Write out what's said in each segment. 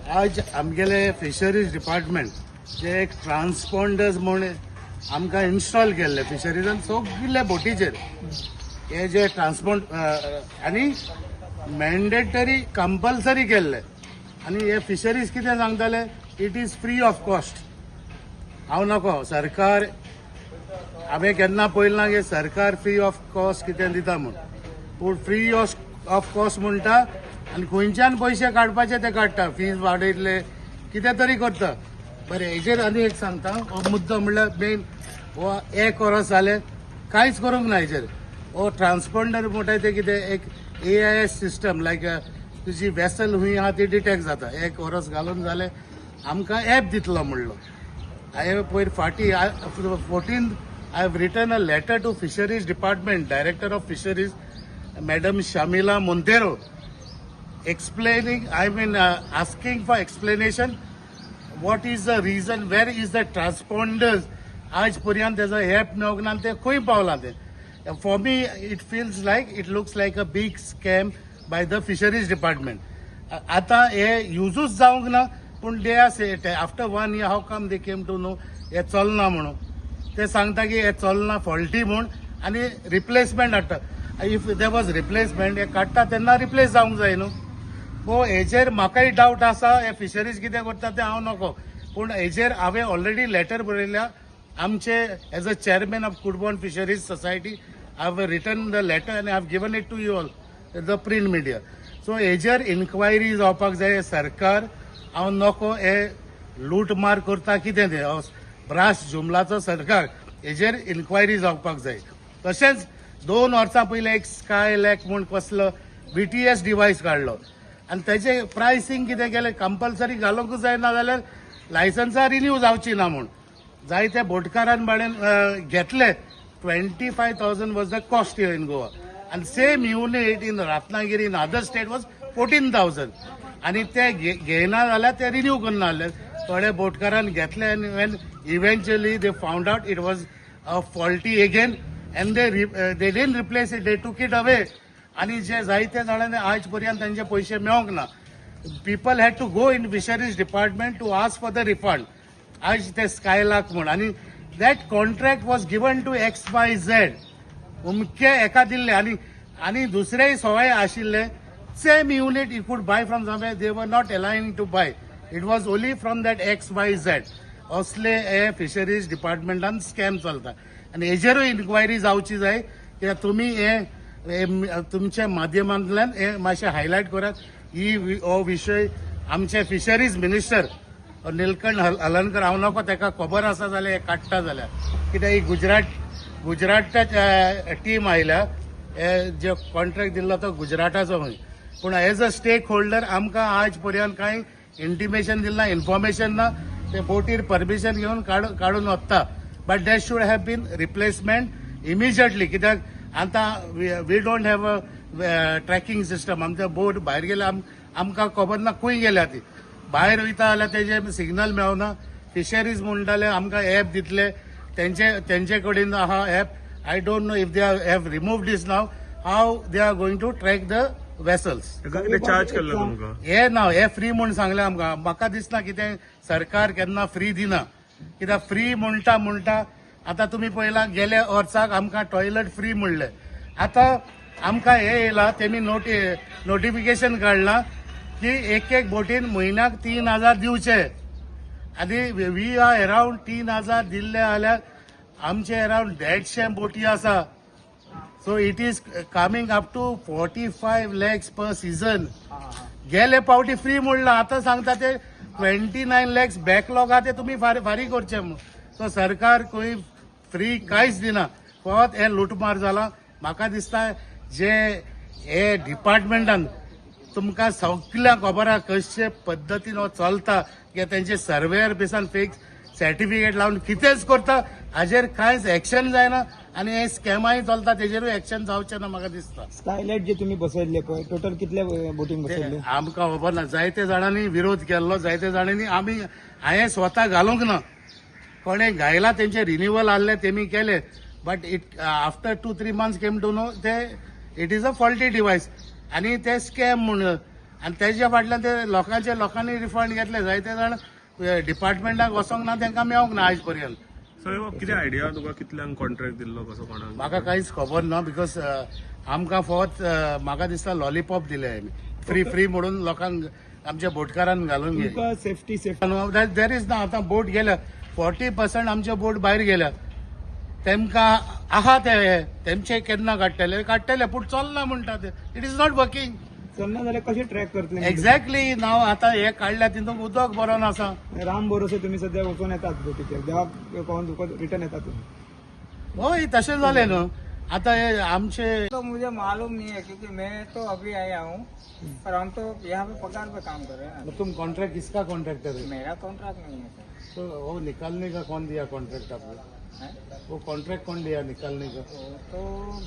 आज आमगेले fisheries department जे एक ट्रान्सपॉन्डर्स म्हूण आमकां इन्स्टॉल केल्ले फिशरीजान सगल्या बोटीचेर हे जे ट्रान्सपॉन्ड आनी मॅन्डेटरी कंपल्सरी केल्ले आनी हे फिशरीज कितें सांगताले, it is free of cost. हांव नको सरकार, हांवें केन्ना पळयलें ना की सरकार फ्री ऑफ कॉस्ट कितें दिता म्हूण. पूण फ्री ऑफ कॉस्ट म्हणटा आनी खंयच्यान पयशे काडपाचे ते काडटा, फीज वाडयतले, कितें तरी करता. बरें, हेजेर आनी एक सांगता, हो मुद्दो म्हणल्यार मेन हो एक वर्स जालें कांयच करूंक ना हेजेर. हो ट्रान्सपॉन्डर म्हणटा ते कितें एक एआयएस सिस्टम, लायक तुजी वेसल खंय आहा ती डिटेक्ट जाता. एक वर्स घालून जालें, आमकां एप दितलो म्हणलो. हांवें पयर फाटीं 14 I have written a letter to Fisheries Department, Director of Fisheries Madam Shamila Monteiro, explaining, I mean, asking for explanation, what is the reason, where is the transponders? आज पर्यंत तेजो एप मेळोंक ना आनी ते खंय पावलां ते. For me it feels like, it looks like a big scam by the Fisheries Department. आतां हे युजूच जावंक ना, पूण they are after one year, how come they came to know हे चलना म्हणून? ते सांगता की हे चलना, फॉल्टी म्हूण आनी रिप्लेसमेंट हाडटा. If there was replacement, हे काडटा तेन्ना रिप्लेस जावंक जाय न्हू. सो हेजेर म्हाकाय डावट आसा, हे फिशरीज कितें करता तें हांव नको. पूण हेजेर हांवें ऑलरेडी लेटर बरयल्या आमचे as a chairman of Cudborne Fisheries Society. I have written the letter आनी I have given it to you all, the print media. So हेजेर इन्क्वायरी जावपाक जाय. सरकार हांव नको हे लूटमार करता कितें तें ब्रास जुमलाचो सरकार, हेजेर इन्क्वायरी जावपाक जाय. तशेंच 2 वर्सां पयलीं एक स्काय लॅक म्हूण कसलो बीटीएस डिवायस काडलो आनी तेजे प्रायसींग कितें केलें, कंपल्सरी घालूंकच जाय, ना जाल्यार लायसन्सां रिन्यू जावची ना म्हूण. जायते बोटकारान बाडेन घेतले. 25,000 was the cost in Goa आनी same unit in Ratnagiri, in other state was 14,000. आनी ते घेयना जाल्यार ते रिन्यू करना जाल्ले. थोडे बोटकारान घेतले आनी when eventually they found out it was a faulty again and they didn't replace it, they took it away. आनी जे जायते जाणांनी आज पर्यंत तांचे पयशे मेळोंक ना. People had to go in Fisheries Department to ask for the refund. आज ते स्कायलाक म्हूण आनी that contract was given to X Y Z अमके एका दिल्ले आनी आनी दुसरेय सवाय आशिल्ले. Same unit you could buy from somewhere, they were not allowing to buy. It was only from that X Y Z. असले हे फिशरीज डिपार्टमेंटान स्कॅम चलता आनी हेजेरूय इन्क्वायरी जावची जाय. कित्याक तुमी हे हे तुमच्या माध्यमांतल्यान हे मातशें हायलायट करात ही हो विशय. आमचे फिशरीज मिनिस्टर निलकंठ हलनकर, हांव नको ताका खबर आसा जाल्यार हे काडटा जाल्यार. कित्याक ही गुजराताच्या टीम आयल्या, हे जे कॉन्ट्रॅक्ट दिल्लो तो गुजराताचो खंय. पूण एज अ स्टेक होल्डर आमकां आज पर्यंत कांय इंटिमेशन दिलें ना, इन्फॉर्मेशन ना. ते बोटीर परमिशन घेवन काडून वता, but there should have been replacement immediately. कित्याक आतां we don't have a tracking system. आमच्या बोट भायर गेल्या, आमकां खबर ना खंय गेल्या ती. भायर वयता जाल्यार तेजे सिग्नल मेळना. फिशरीज म्हणटाले आमकां एप दितले, तेंचे कडेन आहा app. I don't know if they have remove this now, how they are going to track the vessels. ताका कितें चार्ज केल्लो तुमकां? हे ना, हे फ्री म्हूण सांगलें आमकां. म्हाका दिसना कितें सरकार केन्ना फ्री दिना. कित्याक फ्री म्हणटा म्हणटा आतां तुमी पळयलां, गेल्या वर्साक आमकां टॉयलट फ्री म्हणलें. आतां आमकां हे येयलां, तेमी नोटिफिकेशन काडलां की एक एक बोटीन म्हयन्याक 3,000 दिवचे. आनी we are around 3,000 दिल्ले जाल्यार आमचे अरावंड 150 बोटी आसा. So it is coming up to 45 lakhs per season. गेले पावटी फ्री म्हणलां, आतां सांगता ते 29 लॅक्स बॅकलॉग आहा, ते तुमी फारीक करचे म्हूण. सो सरकार खंय फ्री कांयच दिना, फकत हे लुटमार जाला. म्हाका दिसता जे हे डिपार्टमेंटान तुमकां सगल्यांक खबर आहा कशे पद्दतीन हो चलता, की तेंचे सर्वेयर बेसान फेक सर्टिफिकेट लावन कितेंच करता. हाजेर कांयच एक्शन जायना आनी हे स्कॅमाय चलता, तेजेरूय एक्शन जावचें ना म्हाका दिसता. स्कायलायट जे तुम्ही बसयल्ले पळय, टोटल कितले बोटींक बसयल्ले? आमकां खबर ना. जायते जाणांनी विरोध केल्लो, जायते जाणांनी आमी, हांवें स्वता घालूंक ना. कोणें घायला तेंचे रिन्युअल आहले, तेमी केले, but it after 2-3 months came to know ते it is a faulty device आनी ते स्कॅम म्हूण. आनी तेज्या फाटल्यान ते लोकांचे लोकांनी रिफंड घेतले. जायते जाण डिपार्टमेंटाक वचोंक ना, तांकां मेळोंक ना आयज पर्यंत. सो कितें आयडिया तुका कितल्यांक कॉन्ट्रॅक्ट दिल्लो, कसो कोणाक? म्हाका कांयच खबर ना, because आमकां फकत म्हाका दिसता लॉलीपॉप दिले आमी फ्री फ्री म्हणून लोकांक, आमच्या बोटकारान घालून गेले. तुमकां सेफ्टी सेफ्टी there is ना. आतां बोट गेल्या, 40% आमचे बोट भायर गेल्या. तेमकां आहा ते तेमचे केन्ना काडटले काडटले, पूण चलना म्हणटा ते. It is not working. चलना जाल्यार कशें ट्रॅक करतले? एक्झॅक्टली नाव आतां हे काडल्या तितून उदक बरो नासा. राम भरोसे तुम्ही सध्या वचून येतात बोटीचेर, देवाक पावून तुका रिटर्न येतात तुम्ही. हय, तशें जालें न्हू आतां हे आमचे. तो मुझे मालूम नहीं है, क्योंकि मैं तो अभी आया हूँ और हम तो यहाँ पे पगार पे काम कर रहे हैं. तुम कॉन्ट्रैक्ट किसका कॉन्ट्रैक्टर है? ना, मेरा कॉन्ट्रैक्ट नहीं है सर. तो वो निकालने का कौन दिया कॉन्ट्रैक्ट आपको? हैं? वो कॉन्ट्रैक्ट कौन लिया निकालने का? वो तो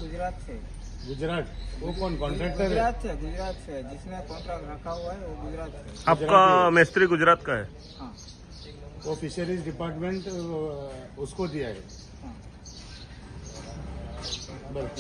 गुजरात से. गुजरात, वो कौन कॉन्ट्रैक्टर है? गुजरात से, गुजरात से जिसने कॉन्ट्रैक्ट रखा हुआ है वो गुजरात से. आपका मिस्त्री गुजरात का है? हाँ. वो फिशरीज डिपार्टमेंट उसको दिया है. हाँ. बरं.